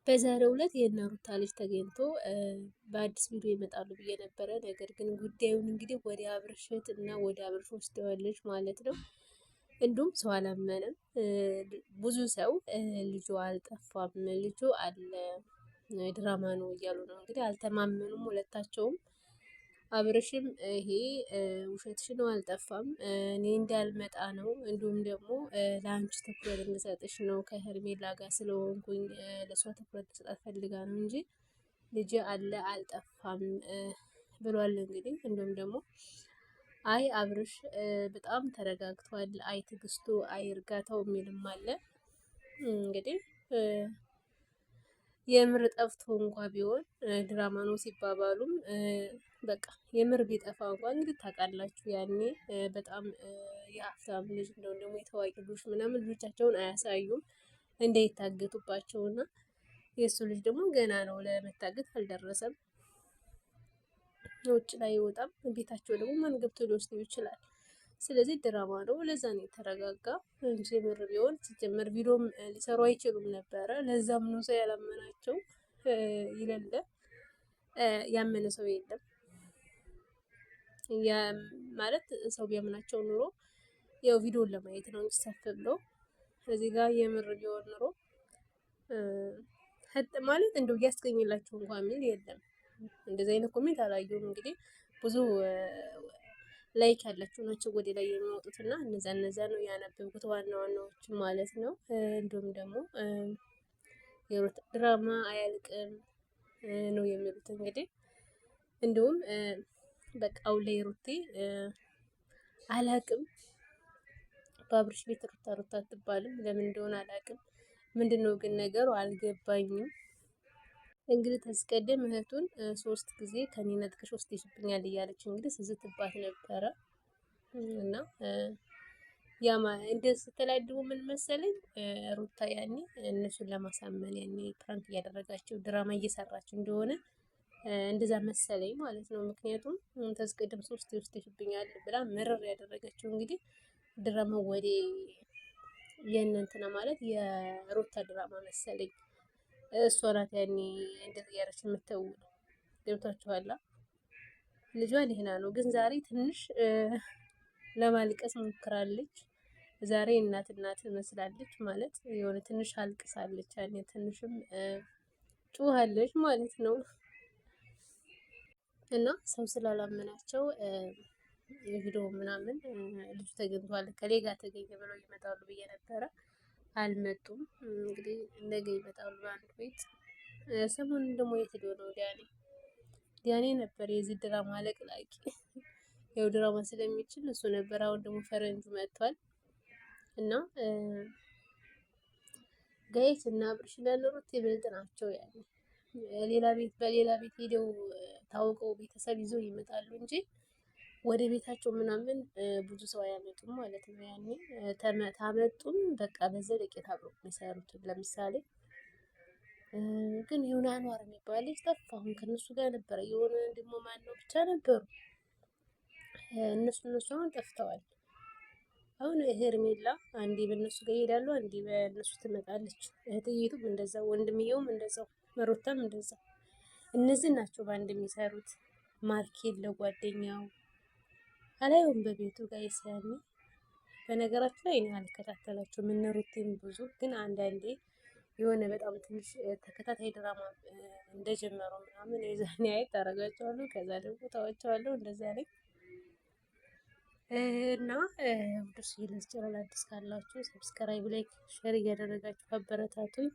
በዛሬው ዕለት የእነ ሩታ ልጅ ተገኝቶ በአዲስ ቪዲዮ ይመጣሉ ብዬ ነበረ። ነገር ግን ጉዳዩን እንግዲህ ወደ አብርሽት እና ወደ አብርሽ ወስደዋለች ማለት ነው። እንዲሁም ሰው አላመነም። ብዙ ሰው ልጁ አልጠፋም፣ ልጁ አለ፣ ድራማ ነው እያሉ ነው እንግዲህ። አልተማመኑም ሁለታቸውም። አብርሽም ይሄ ውሸትሽ ነው አልጠፋም፣ እኔ እንዳልመጣ ነው፣ እንዲሁም ደግሞ ለአንቺ ትኩረት እንድሰጥሽ ነው ከሄርሜላ ጋር ስለሆንኩኝ ለእሷ ትኩረት እንድሰጣት ፈልጋ ነው እንጂ ልጅ አለ አልጠፋም ብሏል። እንግዲህ እንዲሁም ደግሞ አይ አብርሽ በጣም ተረጋግቷል፣ አይ ትዕግስቱ፣ አይ እርጋታው የሚልም አለ። እንግዲህ የምር ጠፍቶ እንኳ ቢሆን ድራማ ነው ሲባባሉም በቃ የምር ቢጠፋ እንኳ እንግዲህ ታውቃላችሁ፣ ያኔ በጣም የሀብታም ልጅ እንደውም ደግሞ የታዋቂ ልጆች ምናምን ልጆቻቸውን አያሳዩም እንዳይታገቱባቸው እና የእሱ ልጅ ደግሞ ገና ነው ለመታገት አልደረሰም። ውጭ ላይ ይወጣም ቤታቸው ደግሞ ማን ገብቶ ሊወስደው ይችላል። ስለዚህ ድራማ ነው። ለዛ ነው የተረጋጋ እንጂ የምር ቢሆን ሲጀመር ቪዲዮም ሊሰሩ አይችሉም ነበረ። ለዛም ነው ሰው ያላመናቸው። ይለለ ያመነ ሰው የለም ማለት ሰው ቢያምናቸው ኑሮ ያው ቪዲዮን ለማየት ነው እንጂ ሰፍ ብሎ እዚህ ጋር የምር ቢሆን ኑሮ ማለት እንደው እያስገኝላቸው እንኳን የሚል የለም። እንደዚህ አይነት comment አላየሁም። እንግዲህ ብዙ like ያላቸው ናቸው ወደ ላይ የሚወጡት እና እነዛ እነዛ ነው ያነበብኩት ዋና ዋናዎች ማለት ነው። እንዲሁም ደግሞ የሩት ድራማ አያልቅም ነው የሚሉት እንግዲህ እንዲሁም በቃ አሁን ላይ ሩቴ አላቅም በአብርሽ ቤት ሩታ ሩታ አትባልም። ለምን እንደሆነ አላቅም። ምንድን ነው ግን ነገሩ አልገባኝም። እንግዲህ ተስቀደም እህቱን 3 ጊዜ ከኔ ነጥቀሽ ወስደሽብኛል እያለች እንግዲህ ስትዝትባት ነበረ እና ያማ እንደ ስትላድቡ ምን መሰለኝ ሩታ ያኔ እነሱን ለማሳመን ያኔ prank እያደረጋቸው ድራማ እየሰራቸው እንደሆነ እንደዛ መሰለኝ ማለት ነው። ምክንያቱም ተስቀደም 3 ወስደሽብኛል ብላ ምርር ያደረገችው እንግዲህ ድራማ ወደ የእነ እንትና ማለት የሩታ ድራማ መሰለኝ። እሷ ናት ያኔ እንደዚህ እያደረች የምትውለው። ገብቷችኋል? ልጇ ደህና ነው፣ ግን ዛሬ ትንሽ ለማልቀስ ሞክራለች። ዛሬ እናት እናት መስላለች ማለት የሆነ ትንሽ አልቅሳለች። ያኔ ትንሽም ጩኻለች ማለት ነው። እና ሰው ስላላመናቸው ቪዲዮ ምናምን ልጁ ተገኝቷል ከሌ ጋር ተገኘ ብለው ይመጣሉ ብዬ ነበረ። አልመጡም። እንግዲህ ነገ ይመጣሉ በአንድ ቤት። ሰሞኑን ደግሞ የት ሄዶ ነው ዲያኔ? ዲያኔ ነበር የዚህ ድራማ አለቅላቂ። ያው ድራማ ስለሚችል እሱ ነበር። አሁን ደግሞ ፈረንጁ መጥቷል እና guys እና አብርሽ እና ሩት ይበልጥ ናቸው። ያኔ ሌላ ቤት በሌላ ቤት ሄደው ታውቀው ቤተሰብ ይዘው ይመጣሉ እንጂ ወደ ቤታቸው ምናምን ብዙ ሰው አያመጡም ማለት ነው። ያኔ ታመጡም በቃ በዘለቄታ አብረው የሚሰሩት ለምሳሌ ግን የሆነ አንዋር የሚባል ልጅ ጠፋ። አሁን ከነሱ ጋር ነበረ የሆነ ደግሞ ማነው ብቻ ነበሩ እነሱ እነሱ አሁን ጠፍተዋል። አሁን ሄርሜላ አንዴ በእነሱ ጋር ይሄዳሉ፣ አንዴ በእነሱ ትመጣለች። እህትዬቱም እንደዛው፣ ወንድምየውም እንደዛው፣ መሮታም እንደዛው። እነዚህ ናቸው በአንድ የሚሰሩት። ማርኬል ለጓደኛው አላየውም በቤቱ ጋር ያኔ በነገራችን ላይ እኔ አልከታተላቸውም እነ ሩቴም ብዙ ግን አንዳንዴ የሆነ በጣም ትንሽ ተከታታይ ድራማ እንደጀመሩ ምናምን የዛኔ አየት አደርጋቸዋለሁ። ከዛ ደግሞ ታዋቸዋለሁ። እንደዚያ ነኝ እና ውዶች ለዚህ ቻናል አዲስ ካላችሁ subscribe፣ like፣ share እያደረጋችሁ አበረታቱኝ።